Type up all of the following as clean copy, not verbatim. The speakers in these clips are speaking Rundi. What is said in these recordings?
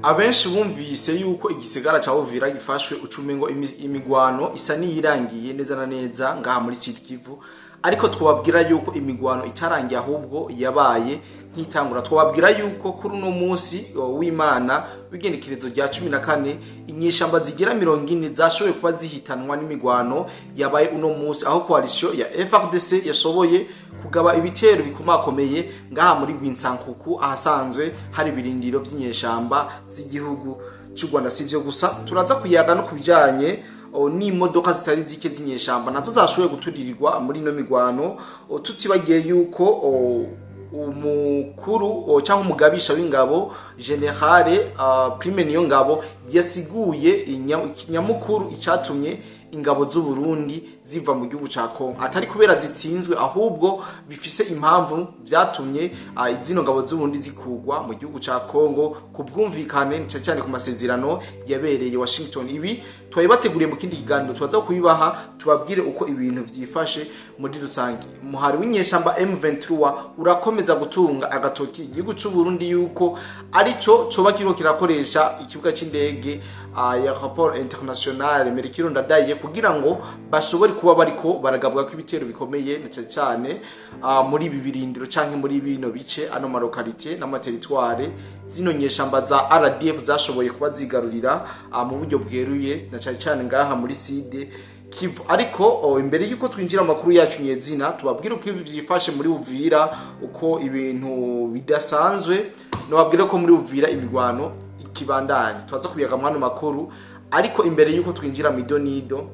Abenshi bumvise yuko igisigara ca Uvira gifashwe, ucumengo imigwano isa niyirangiye neza na neza ngaha muri Sud Kivu, ariko twababwira yuko imigwano itarangiye, ahubwo yabaye nk'itangura. Twababwira yuko kuri uno munsi w'Imana w'igenekerezo rya 14, inyeshamba zigera 40 zashoboye kuba zihitanwa n'imigwano yabaye uno munsi, aho coalition ya FARDC yashoboye kugaba ibitero bikomakomeye ngaha muri Rwinsankuku, ahasanzwe hari ibirindiro vy'inyeshamba z'igihugu cy'u Rwanda. Sivyo gusa, turaza kuyaga no kubijanye n'imodoka zitari zike z'inyeshamba nazo zashoboye guturirirwa muri ino migwano, tutibagiye yuko umukuru cyangwa umugabisha w'ingabo, Generale Prime Niyongabo, yasiguye nyamukuru icatumye ingabo z'u Burundi ziva mu gihugu ca Kongo, atari kubera zitsinzwe, ahubwo bifise impamvu vyatumye zino ngabo z'u Burundi zikugwa mu gihugu ca Kongo ku bwumvikane, cyane cyane ku masezerano yabereye Washington. Ibi twabibateguriye mu kindi kiganiro, tubaza kubibaha, tubabwire uko ibintu vyifashe muri rusange. Umuhari w'inyeshamba M23 urakomeza gutunga agatoki igihugu c'u Burundi yuko arico coba kiriko kirakoresha ikibuga c'indege ya rapport international Melchior Ndadaye kugira ngo bashobore kuba bariko baragabwa ko ibitero bikomeye, na cyane cyane muri ibi birindiro canke muri bino bice, ano ma localité n'ama territoire zino nyeshamba za RDF zashoboye kuba zigarurira mu buryo bweruye, na cyane cyane ngaha muri Sud Kivu. Ariko imbere yuko twinjira amakuru yacu nyezina, tubabwira uko ibi vyifashe muri Uvira, uko ibintu bidasanzwe. Nababwira ko muri Uvira imigwano ikibandanya, twaza kubiyaga mwano makuru. Ariko imbere yuko twinjira mu idonido,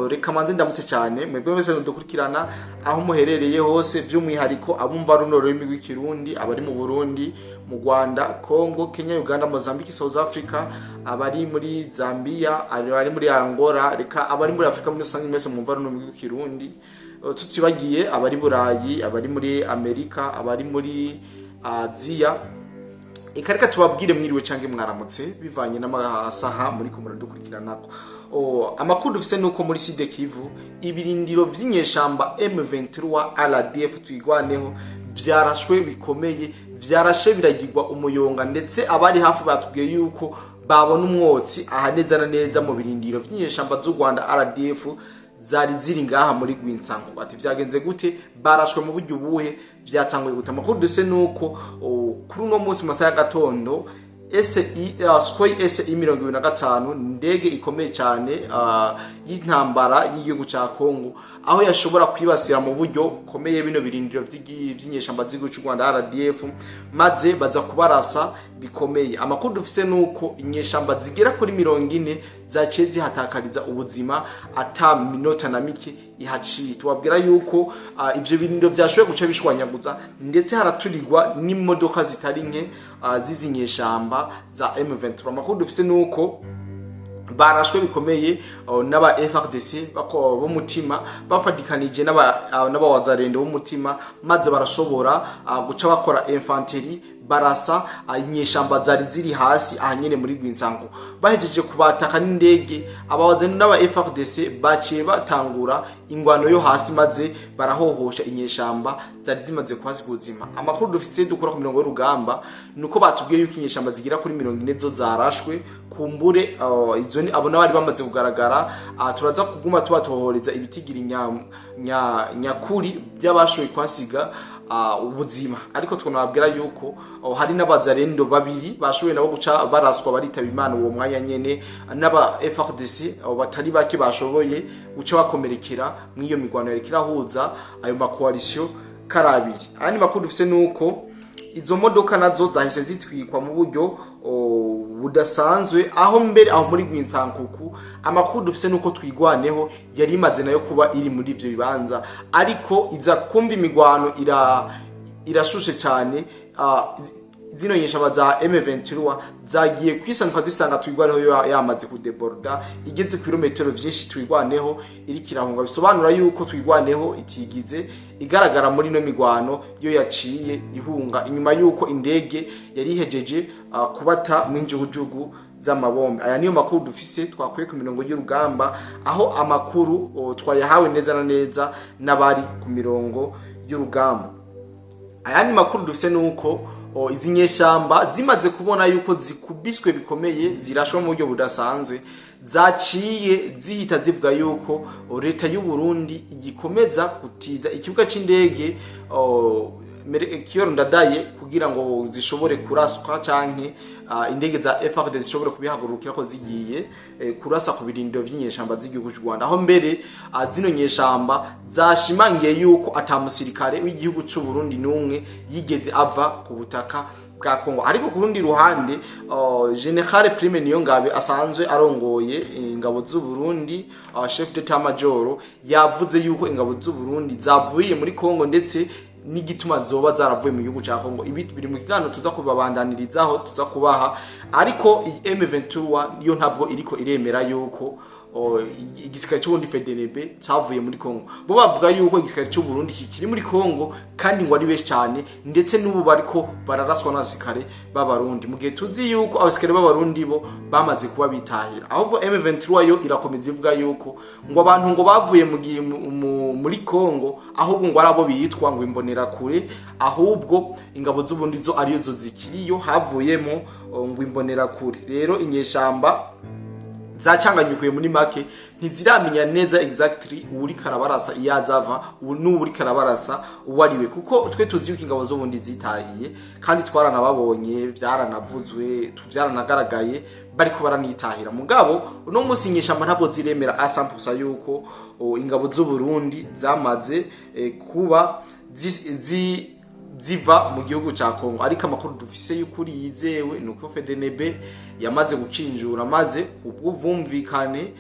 reka manze ndamutse cyane mwebwe mwese mudukurikirana aho muherereye hose, by'umwihariko abumva runo rurimi rw'ikirundi, abari mu Burundi, mu Rwanda, Congo, Kenya, Uganda, Mozambique, South Africa, abari muri Zambia, abari muri Angola, reka abari muri Afrika muri rusange, mwese mwumva runo rurimi rw'ikirundi, tutibagiye abari Burayi, abari muri Amerika, abari muri Aziya. Eka reka tubabwire mwiriwe canke mwaramutse, bivanye n'amasaha muri ko muradukurikiranako. Amakuru dufise nuko muri Sud Kivu ibirindiro vy'inyeshamba M23 RDF Twigwaneho vyarashwe bikomeye, vyarashe biragirwa umuyonga, ndetse abari hafi batubwiye yuko babona umwotsi aha neza na neza mu birindiro vy'inyeshamba z'u Rwanda RDF zari ziri ngaha muri Rwinsango. Ati vyagenze gute? Barashwe mu buryo ubuhe? Vyatanguye gute? Amakuru dufise nuko kuri uno munsi mu masaha y'agatondo SI Sukhoi SI 25, ndege ikomeye cyane y'intambara y'igihugu ca Kongo, aho yashobora kwibasira mu buryo bukomeye bino birindiro vy'inyeshamba z'igihugu c'u Rwanda RDF, maze baza kubarasa bikomeye. Amakuru dufise nuko inyeshamba zigera kuri 40 zaciye zihatakariza ubuzima ata minota na mike ihaciye. Tubabwira yuko ivyo birindiro vyashoboye guca bishwanyaguza, ndetse haraturirwa n'imodoka zitari nke z'izi nyeshamba za M23. Amakuru dufise nuko barashwe bikomeye n'aba FARDC bako b'umutima bafadikanije n'abawazarendo b'umutima, maze barashobora guca bakora infanterie, barasa inyeshamba zari ziri hasi aha nyene muri Rwinsango. Bahejeje kubataka n'indege, abawazarendo n'aba FARDC baciye batangura ingwano yo hasi, maze barahohosha inyeshamba zari zimaze kuhasiga ubuzima. Amakuru dufise dukura ku mirongo y'urugamba nuko batubwiye yuko inyeshamba zigera kuri 40 zo zarashwe. Kumbure izo ni abo n'abari bamaze kugaragara. Turaza kuguma tubatohoreza ibitigira nyakuri by'abashoboye kuhasiga ubuzima, ariko twonababwira yuko hari n'abazarendo babiri bashoboye nabo guca baraswa baritaba Imana uwo mwanya nyene, n'aba FARDC abo batari bake bashoboye guca bakomerekera mw'iyo migwano yariko irahuza ayo ma coalition karabiri. Ayandi makuru dufise nuko izo modoka nazo zahise zitwikwa mu buryo budasanzwe, aho mbere aho muri Rwinsankuku. Amakuru dufise nuko Twigwaneho yari imaze nayo kuba iri muri ivyo bibanza, ariko iza kumva imigwano irashushe cyane, zino nyeshamba za M23 zagiye kwisanduka zisanga Twigwaneho yamaze kudeborda, igeze ku birometero vyinshi Twigwaneho iri kirahunga. Bisobanura yuko Twigwaneho itigize igaragara muri no migwano, yo yaciye ihunga inyuma yuko indege yari ihejeje kubata mwinjugujugu z'amabombe. Aya niyo makuru dufise twakuye ku mirongo y'urugamba, aho amakuru twayahawe neza na neza n'abari ku mirongo y'urugamba. Ayandi makuru dufise nuko izi nyeshamba zimaze kubona yuko zikubiswe bikomeye, zirashwa mu buryo budasanzwe, zaciye zihita zivuga yuko leta y'u Burundi igikomeza gutiza ikibuga c'indege Melchior Ndadaye kugira ngo zishobore kuraswa canke indege za FARDC zishobore kubihagurukira ko zigiye kurasa ku birindiro vy'inyeshamba z'igihugu cy'u Rwanda, aho mbere zino nyeshamba zashimangiye yuko ata musirikare w'igihugu cy'u Burundi n'umwe yigeze ava ku butaka bwa Kongo. Ariko ku rundi ruhande, General Prime Niyongabe asanzwe arongoye ingabo z'u Burundi, chef d'état major, yavuze yuko ingabo z'u Burundi zavuye muri Kongo ndetse n'igituma zoba zaravuye mu gihugu cya Kongo. Ibi biri mu kiganiro tuza kubabandanirizaho, tuza kubaha. Ariko iyi M23 yo ntabwo iriko iremera yuko igisirikare cy'Uburundi FDNB cyavuye muri Kongo. Bo bavuga yuko igisirikare cy'u Burundi kikiri muri Kongo kandi ngo ari benshi cyane, ndetse n'ubu bariko bararaswa n'abasirikare b'Abarundi, mu gihe tuzi yuko abasirikare b'Abarundi bo bamaze kuba bitahira. Ahubwo M23 yo irakomeza ivuga yuko ngo abantu ngo bavuye mu gihe muri Kongo ahubwo ngo ari abo bitwa ngo imbonerakure, ahubwo ingabo z'Uburundi zo ariyo zo zikiriyo, havuyemo ngo imbonerakure. Rero inyeshamba zacanganyukuye muri make, ntiziramenya neza exactly uri karabarasa iyo azava n'uri karabarasa uwo ari we, kuko twe tuzi yuko ingabo z'ubundi zitahiye kandi twaranababonye, byaranavuzwe, byaranagaragaye bariko baranitahira. Mugabo uno munsi inyeshamba ntabwo ziremera a 100% yuko ingabo z'u Burundi zamaze kuba ziva mu gihugu ca Kongo. Ariko amakuru dufise y'ukuri yizewe nuko FDNB yamaze gukinjura, maze ubwumvikane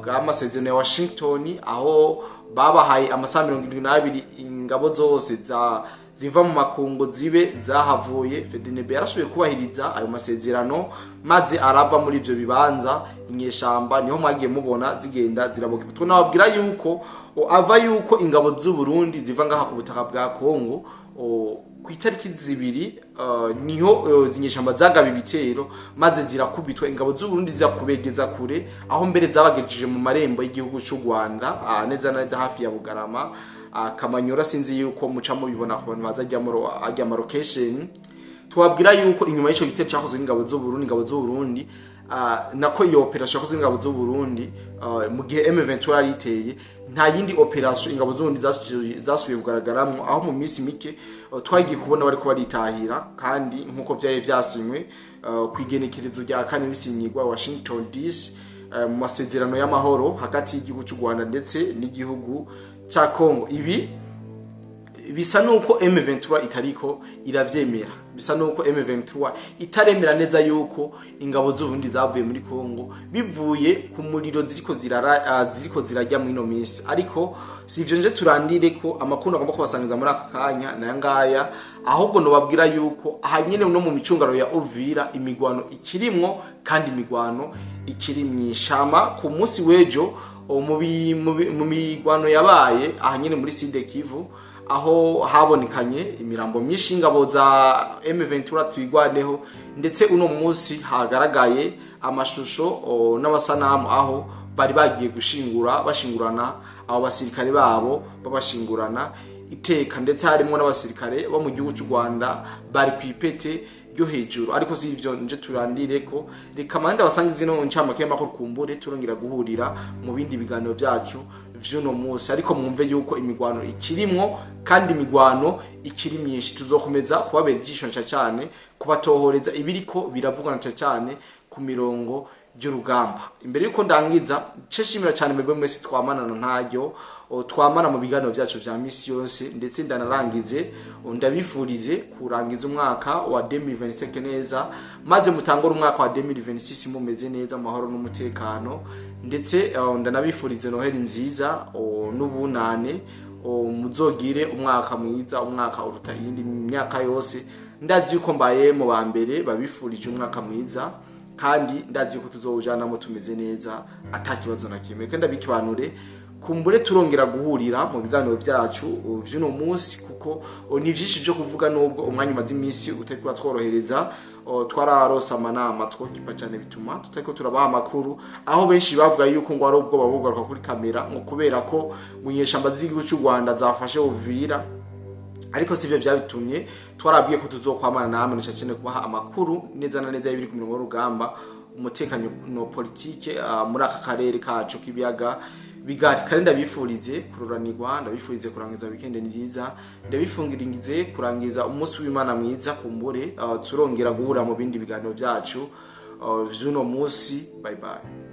bw'amasezerano ya Washington, aho babahaye amasaha 72 ingabo zose za ziva mu makungo zibe zahavuye. FDNB yarashoboye kubahiriza ayo masezerano maze arava muri ivyo bibanza. Inyeshamba niho mwagiye mubona zigenda ziraboka. Tunababwira yuko ava yuko ingabo z'u Burundi ziva ngaha ku butaka bwa Kongo ku itariki 2, niho zinyeshamba zagaba ibitero maze zirakubitwa, ingabo z'u Burundi zizakubegeza kure, aho mbere zabagejeje mu marembo y'igihugu cy'u Rwanda, neza neza hafi ya Bugarama, Kamanyora. Sinzi yuko muca mubibona ku bantu bazajya muri ajya ama location. Twabwira yuko inyuma y'ico gitero cyakozwe n'ingabo z'u Burundi, ingabo z'u Burundi, nako iyo operation yakozwe n'ingabo z'u Burundi, mu gihe M23 yari iteye, nta yindi operation ingabo z'u Burundi zasubiye kugaragaramwo, aho mu minsi mike twagiye kubona bariko baritahira, kandi nkuko vyari vyasinywe ku igenekerezo rya 4 bisinyirwa Washington DC, mu masezerano y'amahoro hagati y'igihugu cy'u Rwanda ndetse n'igihugu ca Congo. Ibi bisa nuko M23 itariko iravyemera, bisa nuko M23 itaremera neza yuko ingabo z'Uburundi zavuye muri Kongo, bivuye ku muriro ziriko zirara, ziriko zirajya muri ino minsi. Ariko si ivyo nje turandire ko amakuru agomba kubasangiza muri aka kanya naya ngaya, ahubwo nobabwira yuko aha nyene no mu micungaro ya Uvira imigwano ikirimwo, kandi imigwano ikiri mwishama. Ku munsi w'ejo mu migwano yabaye aha nyene muri Sud Kivu, aho habonekanye imirambo myinshi y'ingabo za M23 Twigwaneho, ndetse uno munsi hagaragaye amashusho n'amasanamu aho bari bagiye gushingura, bashingurana abo basirikare babo, babashingurana iteka, ndetse harimo n'abasirikare bo mu gihugu cy'u Rwanda bari ku ipete ryo hejuru. Ariko si ivyo nje turandire ko, reka manda basangize zino ncamake y'amakuru, kumbure turongera guhurira mu bindi biganiro byacu vy'uno munsi. Ariko mwumve yuko imigwano ikirimwo kandi imigwano ikiri myinshi. Tuzokomeza kubabera ijisho nca cyane, kubatohoreza ibiriko biravugwa nca cyane ku mirongo y'urugamba. Imbere yuko ndangiza, nshimira cyane mwebwe mwese twamanana ntaryo twamana mu biganiro byacu vya misi yose, ndetse ndanarangize ndabifurize kurangiza umwaka wa 2025 neza, maze mutangure umwaka wa 2026 mumeze neza mu mahoro n'umutekano, ndetse ndanabifurize Noheli nziza n'ubunane. Muzogire umwaka mwiza, umwaka uruta iyindi myaka yose. Ndazi yuko mbaye mu ba mbere babifurije umwaka mwiza, kandi ndazi yuko tuzowujanamo tumeze neza ata kibazo na kimwe. Kandi ndabikibanure Kumbure turongera guhurira mu biganiro byacu vy'uno munsi, kuko ni vyinshi vyo kuvuga, nubwo umwanya umaze iminsi utariko uratworohereza. Twararose amanama twokipa cyane, bituma tutariko turabaha amakuru, aho benshi bavuga yuko ngo ari ubwoba bwo kugaruka kuri kamera, ngo kubera ko mu nyeshamba z'igihugu cy'u Rwanda zafashe Uvira, ariko sivyo vyabitumye. Twarabwiye ko tuzokwamana namwe cyane kubaha amakuru neza na neza y'ibiri ku mirongo y'urugamba, umutekano no politike muri aka karere kacu k'ibiyaga bigari. Kandi ndabifurize kururanirwa, ndabifurize kurangiza weekend nziza, ndabifungiringize kurangiza umunsi w'Imana mwiza. Kumbure turongera guhura mu bindi biganiro byacu vy'uno munsi. Bye bye.